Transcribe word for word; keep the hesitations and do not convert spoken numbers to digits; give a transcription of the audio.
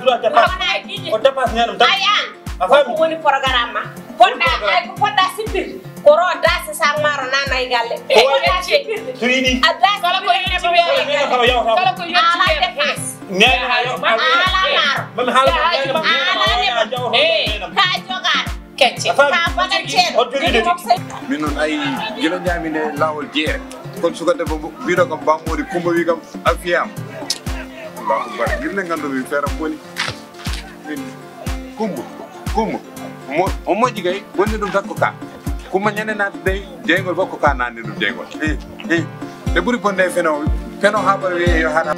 Ko dépense ñaanam tan. Ayan. A faami? Ko woni programme ma? Poɗɗa ay ko poɗɗa sippirde. Ko ro dasi sang maro nana e galle. Ko poɗɗa sippirde. Tiri ɗi. A dasi kala ko yonti be. Kala ko yonti be. Ala dépense. Ñaani ha yo. Ala maro. Mami hala ko ñaani ma. Ala dépense. Ka jogaɗo. Kecce. Ka baɗan ceeɗo. Min noon ay gila ñaami nde laawol jeere. Kono suka debbo mbiɗo kam bammoɗi Kumba wi kam a fiyama. Allahu akbar. Yimɓe gandu min feere boni. Kumba, Kumba. Mo o moƴƴi kay bonni ɗum tan ko ka. Kumba ñande naati dey jeygol fof ko ka nanni ɗum jeygol. Nde ɓuri bonde e feno feno ha ɓaɗa wiye yo haɗa.